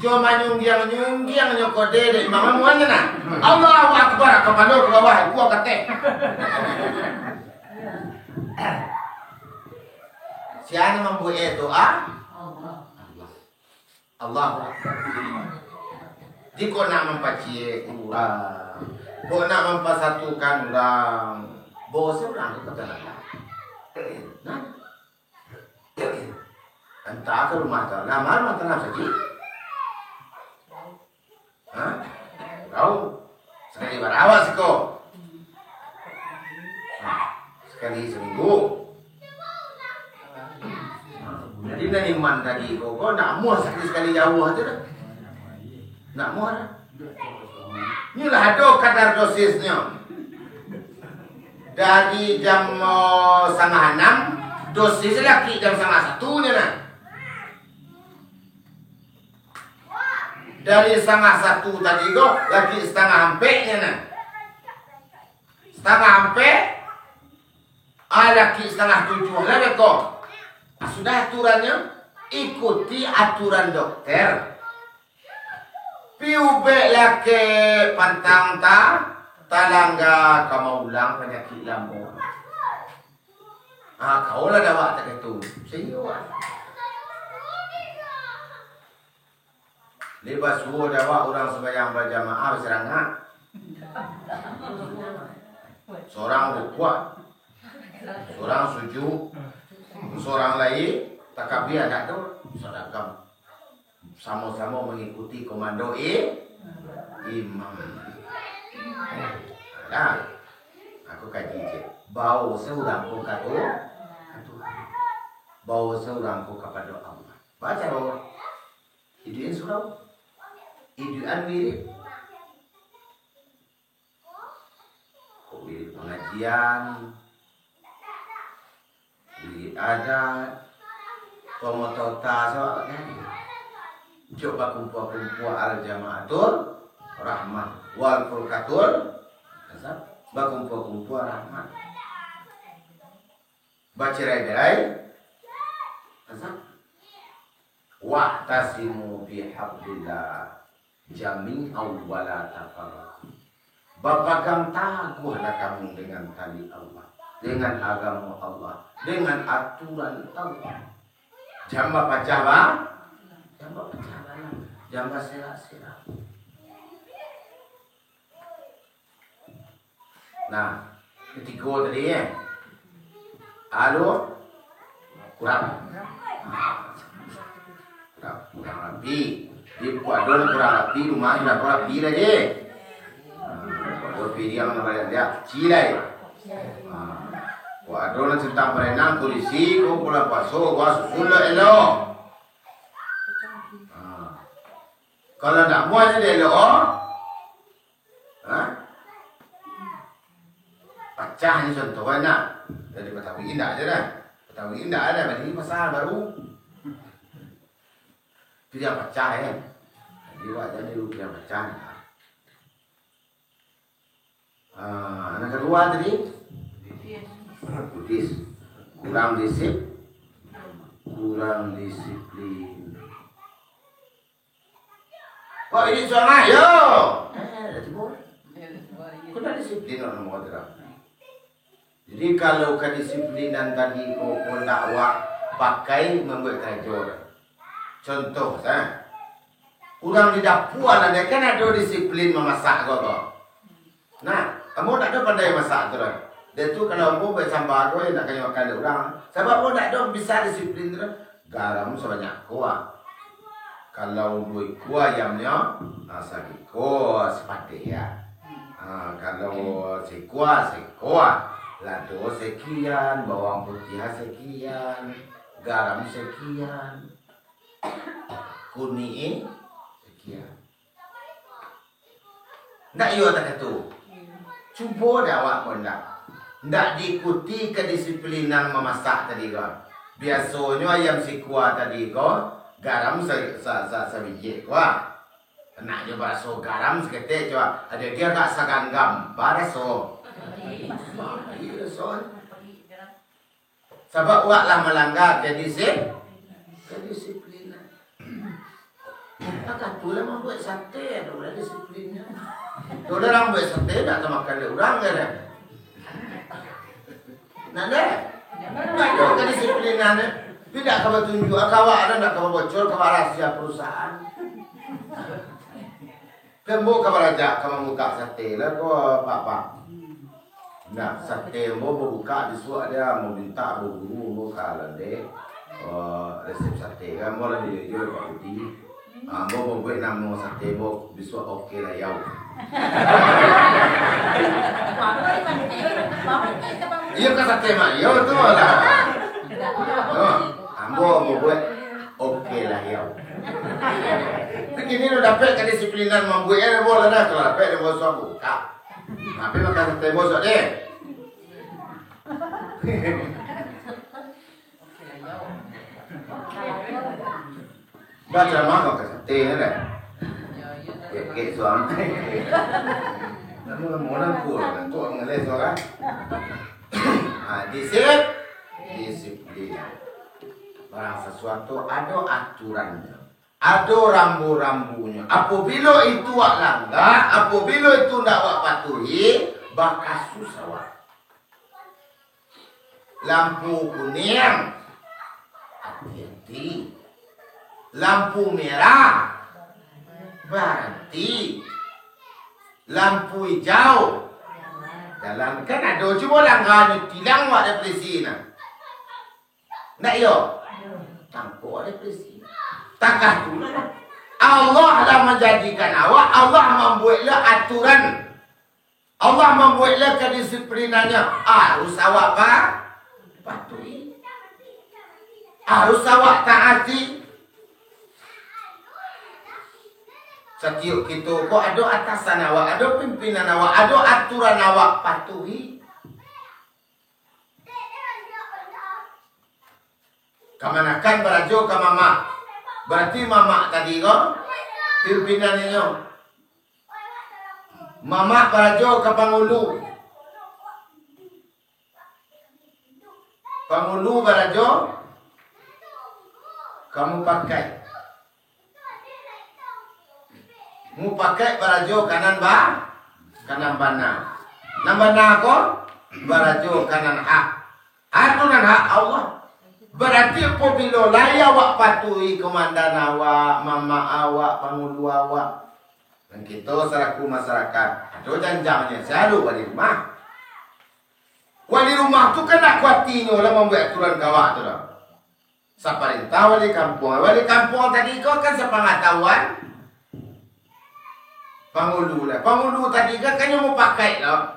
Jo manyunggiang-nyunggiang nyo kode dek imam amuan tu nah. Allahu Akbar, kapalo ka bawah, ikua kateh. Sia nan mambuek tu, ah? Allah. Allahu Akbar. Jikok nak mampaciek urang, kok nak mampasatukan urang, bawa se urang tu ka Tuhan Allah. Nah. Antah ka rumah Tuhan Allah, ma rumah Tuhan Allah sajo? Ha? Tahu? Sakali bara awak siko? Ha, sakali saminggu. Ha, jadi nan iman tadi ko, ko ndak amuah sakali-sakali jauah tu dah. Ndak amuah dah. Inilah ado kadar dosisnyo. Dari jam, eh, satangah anam, dosis laki jam satangah satu nyo nah. Dari satangah satu tadi ko, laki satangah ampek nyo nah. Satangah ampek, ah, laki satangah tujuah lah beko. Ah, sudah aturannyo. ikuti aturan dokter. Pi ubek lakek pantang ta, talangga ka maulang panyakik lamo. Ah, kaolah dek awak tak itu. Saiyo. Lai basuo dek awak urang sumbayang bajamaah basarangak. Surang rukuak, surang sujud, surang lai takabia, ndak tu? Sadagam. Samo-samo mangikuti komando i-, imam. Nah, aku kaji cek. Bao se urang ko ka tu, ka tu. Bao se urang ko kapado Allah. Baco doh. Iduikan surau. Iduikan wirid. Wirid pangajian, wirid adat, pamotota, sabab kan? Cok bakumpua-kumpua al-jamaatul rahmah, wal furqatul nasab, bakumpua-kumpua rahmat. Bacerai-berai, nasab. Wa'tasimu bihablillah jami'an wa la tafarraqu. Bapagang taguahlah kamu dengan tali Allah, dengan agamo Allah, dengan aturan Allah. Jan bapacah ba-, jan bapacah balah, jan baserak-serak. Nah, katigo tadi, eh. Ado kurang. Kurang, kurang rapi. Di buku ado kurang rapi, rumah indak kurang rapi lai. Nah, buku ado pilihan mana banyak dia. Cilai. Nah, buku ado nan tantang parenang, kondisi, ko bulan puaso, ko susun lo elok. Nah, kalau ndak muah ni elok, oh. Ha? Pacah ni contoh kan, nak. Jadi Batawi indak aja dah. Batawi indak ada, bali pasal baru. Pilihan pacah, eh. Jadi, awak jan niru pilihan pacah ni. Ah, nan kaduo tadi? Buddhis. Kurang disip-, kurang disiplin. Kok ini suara, yo? Eh, dah timbul. Kau dah disiplin orang mau tidak? Jadi, kalau kadisiplinan tadi ko, ko ndak awak pakai mambuek karajo. Contoh, sa, urang di dapua lah, dia kan ado disiplin mamasak ko, ko. Nah, ambo ndak ado pandai masak tu doh. Dia tu kalau ambo buek samba ko, indak kanai makan dek urang. Sabab ambo ndak ado bisa disiplin tu doh. Garam sabanyak ko, ah. Kalau duo ikua ayamnyo, ah, sagiko sapateh, ya. Ah, kalau saikua, saikua. Lado sakian, bawang putiah sakian, garam sakian, kuniang sakian. Ndak iyo takah tu. Cubo dek awak ko ndak. Ndak diikuti kadisiplinan mamasak tadi ko. Biasonyo ayam sikua tadi ko, garam sa-, sa-, sa-, sabijik ko. Nak jo baraso garam saketek jo, ado gi agak saganggam, baraso. Iyo, raso. Sabab awak lah malanggar kadisi-, kadisiplinan. Mako tu lah mambuek sate, ado lah disiplinnyo. Tu lah urang buek sate, ndak tamakan dek urang, kan? Nah, deh. Ndak ado kadisiplinan, eh. Tapi ndak ka batunjuak, ka awak ado ndak ka babocor, ka barasia parusahaan. Kan ambo ka baraja ka mambukak sate lah ko, Pak, Pak. Nah, sate ambo babukak bisuak dia, ambo mintak ambo guru ambo ka Landeh, eh, resep sate kan, ambo lah jujur, Pak Budi. Ah, ambo mambuek namo sate ambo bisuak Oke Layau. Iyo kan sate mak, iyo tu lah. Oh, ambo mambuek Oke Layau. Tapi kini lah dapek kadisiplinan mambuek, eh, ambo lah dah, kalau dapek ambo suah bukak. Tapi makan sate bosok deh. Baca mah makan sate, ya dah. Kek suami. Namun orang pun, untuk mengelai suara. Ha, disip-, disiplin. Barang sasuatu ado aturannyo, ado rambu-rambunyo. Apabilo itu wak langga, apabilo itu ndak wak patuhi, bakasus awak. Lampu kuniang, ati-ati. Lampu merah, baranti. Lampu ijau, jalan. Kan ado cubo langganyo tilang wak depresi nah. Ndak iyo? Tangkok depresi. Takah tu lah. Allah lah manjadikan awak, Allah mambuek lah aturan. Allah mambuek lah kedisiplinannyo. Harus awak pa-, patuhi. Harus awak taati. Satiok kito ko ado atasan awak, ado pimpinan awak, ado aturan awak, patuhi. Kamanakan barajo ka mamak. Barati mamak tadi ko pimpinan inyo. Mamak barajo ka pangulu. Pangulu barajo ka mupakaik. Mupakaik barajo ka nan ba-, ka nan bana. Nan bana ko barajo ka nan hak. Atu nan hak Allah. Barati apabilo lai awak patuhi komandan awak, mamak awak, pangulu awak, nan kito salaku masarakat, ado janjangnyo, sia lo wali rumah. Wali rumah tu kan nak kuatinyo lah mambuek aturan ka awak tu lah. Saparintah wali kampuang. Wali kampuang tadi ko kan sapangatahuan pangulu lah. Pangulu tadi kan, kan nyo mupakaik lah.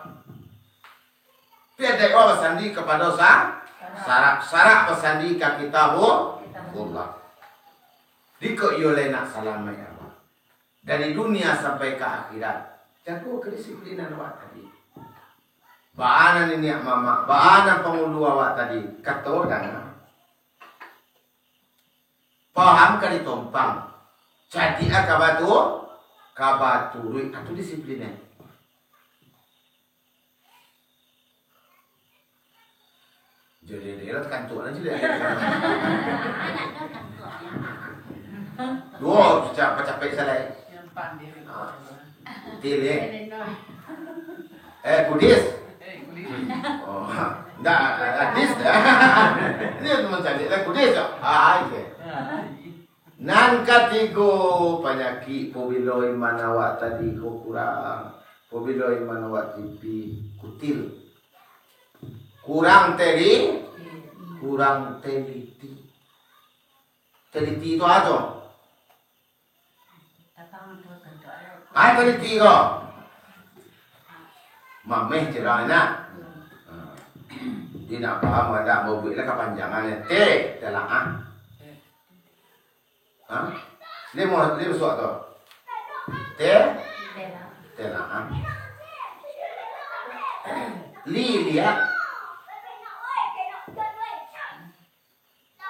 Tapi adaik awak basandi kapado sa-, sarak. Sarak basandi ka Kitabullah. Diko iyo lai nak salamaik awak dari dunia sampai ka akhirat, jago kedisiplinan awak tadi. Baa nan niniak mamak, baa nan pangulu awak tadi, kato danga. Paham ka ditompang. Cadiak ka batu, ka baturuik. Atu disiplin, eh. Jadi dia lah kantuk lah jelek. Duo, capek-capek salai. Yang pandai. Ah, kutil, eh. Eh, kudis. Eh, kudis. Oh, ndak, hadis dah. Dia tu mancaliak lah kudis, ah. Ah, iya. Ah, iya. Nan katigo, panyakik pabilo iman awak tadi ko kurang. Pabilo iman awak tipih, kutil. Kurang teli-, kurang teliti. Teliti tu apo? Ah, teliti ko. Mameh ciro anak. Ah. Dia nak paham, ada mau buat lah kapanjangan. Te, telaah. Ha? Limo, limo suak tu. Te? Telaah. Li, liak.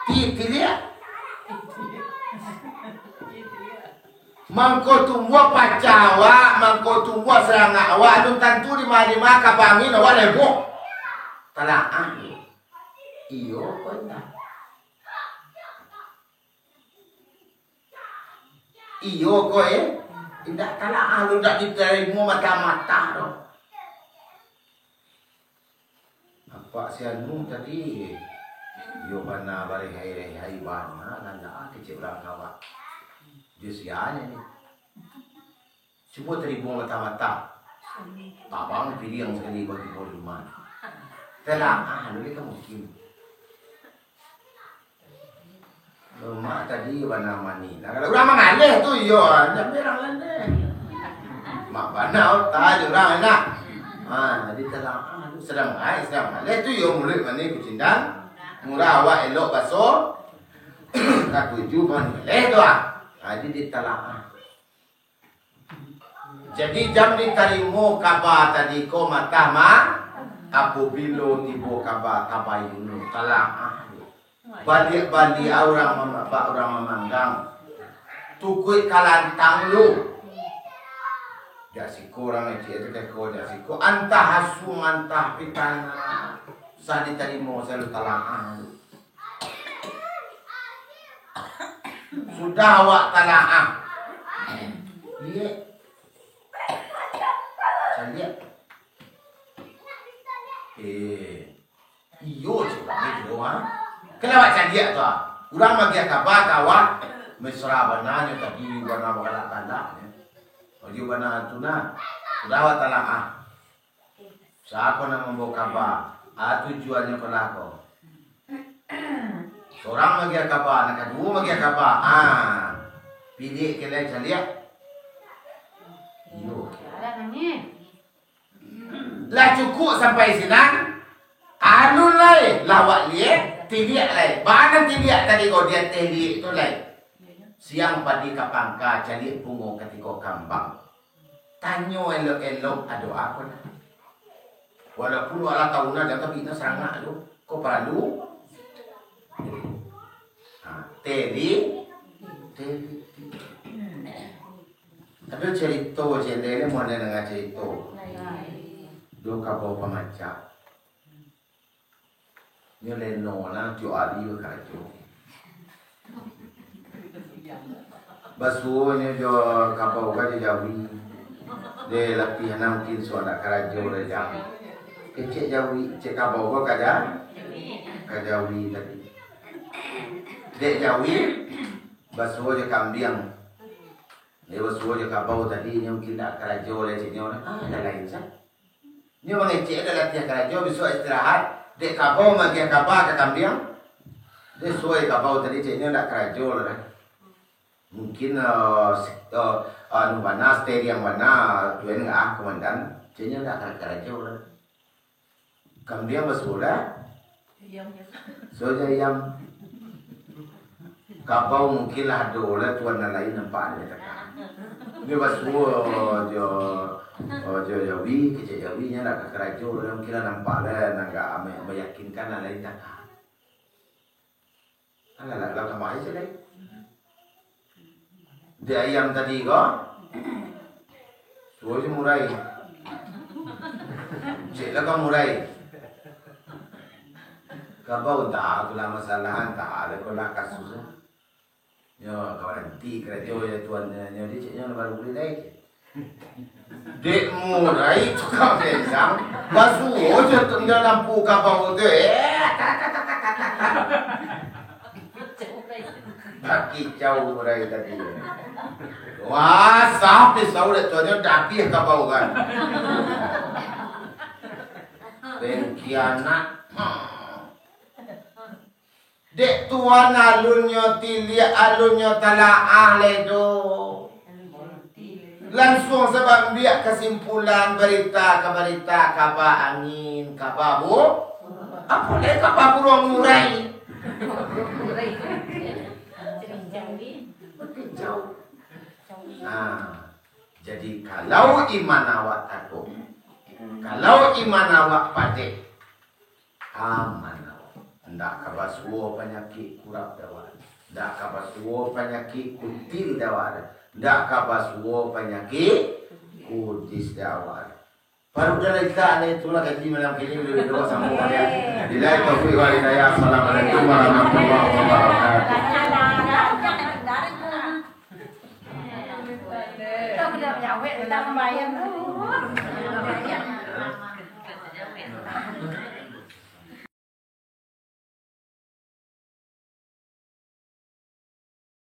Ti, tiliak. Mangko tumbuah pacah awak, mangko tumbuah sarangak awak, alun tantu dima-dima ka bangin awak leboh. Talaah. Iyo, ko indak. Iyo ko, eh? Indak talaah, lu indak ditarimo mata-mata doh. Apak si anu tadi, iyo bana barehai-rehai bana, nan dak kecek urang kawak. Jo sia nyo ni. Cubo tarimo mata-mata. Tabang piriang sakali bagi poriman. Talaah, lu ni kan mungkin. Lemak tadi bana mani. Nah, kalau urang mangaleh tu, iyo, ah, jambi urang landeh. Mak bana otak je urang enak. Ha, jadi talaah tu sadang ai, sadang mangaleh tu, iyo, muluik mani kucindang. Murah awak elok baso. Katuju mangaleh tu, ah. Ha, jadi ditalaah. Jadi, jam ditarimo kaba tadi ko matah ma-, apabilo tibo kaba tabayun, talaah. Baliak-baliak urang mama-, ba-, urang mamanggang. Tukuik kalantang lu. Jak siko urang ngecek tu keko, jak siko. Antah asuang, antah pitana. Usah ditarimo, salalu talaah lu. Sudah awak talaah. Liek. Caliak. Eh. Iyo, cek kami tu, ha. Kan awak caliak tu, ha. Urang magiah kaba ka awak, mesra bana nyo tadi, bana bagalak-galak nyo. Ojo bana tu nah. Sudah awak talaah. Sia ko nan mambao kaba? Ah, tujuannyo ko lah ko. Surang magiah kaba, nan kaduo magiah kaba. Ah. Piliah ke lai caliak. Iyo. Lah cukuik sampai sinan. Alun lai, lah awak liek, tiliak lai. Bana tiliak tadi ko di ateh liek tu lai. Siang padi ka pangka, caliak bungo katiko kambang. Tanyo elok-elok, ado apo nah? Walaupun awak lah tau nah, jan tapi nah sarangak tu. Ko paralu? Ha, teli, teli. Ado carito, cendele, mau ado danga carito. Duo kabau pamacak. Nyo leno lah, tiok ari bakarajo. Basuo nyo jo kabau ka jo jawi. Dek lapiah nan mungkin sudah karajo lah jam. Kecek jawi, cek kabau ko ka ja-, ka jawi tadi. Dek jawi, basuo jo kambiang. Dek basuo jo kabau tadi, nyo mungkin dak karajo lah cek nyo. Ah, dah lain sa. Nyo mangecek ado latiah karajo, bisuak istirahat. Dek kabau magiah kaba ka kambiang. Dek suai kabau tadi ceknyo ndak karajo lah dah. Mungkin, eh, si-, eh, anu bana, steriang bana, tuan ah, komandan. Ceknyo ndak ka-, karajo lah. Kambiang basuo lah. Ayam. Suo jo ayam. Kabau mungkin lah ado lah tuan nan lain nampak ado ka taka. Nyo basuo jo, oh, jo jawi, kecek jawi nyo lah ka karajo lah, mungkin lah nampak lah nan agak ame-, meyakinkan nan lain taka. Alah, lah, lah tambah aja lai. Di ayam tadi ko, suo jo murai. Cek lah ka murai. Kabau entah tu lah masalah, entah lah ko lah kasus lah. Nyo ka baranti karajo jo tuan nyo, nyo di cek nyo baru buliah lai. Dek murai tukang gendang, basuo jo tu nyo lampu kabau tu, eh, tak, tak, tak. Bakicau murai tadi. Wah, sah pisau dek tuan nyo, dah habih kabau kan. Pengkhianat. Hmm. Dek tuan alunnyo tiliak, alunnyo talaah lai do. Lansuang sabab ambiak kasimpulan, barita ka barita, kaba angin, kaba bu-, apo lai kaba buruang murai. Nah, jadi kalau iman awak takuik, kalau iman awak padek, aman awak. Ndak ka basuo panyakik kurap dek awak. Ndak ka basuo panyakik kutil dek awak. Ndak ka basuo panyakik kudis dek awak. Baru dah lah itak ni, itulah kaji malam kini, boleh duduk sambung dia. Billahi taufiq wal hidayah. Assalamualaikum warahmatullahi wabarakatuh. Kita udah menyawet, kita sembahyang dulu.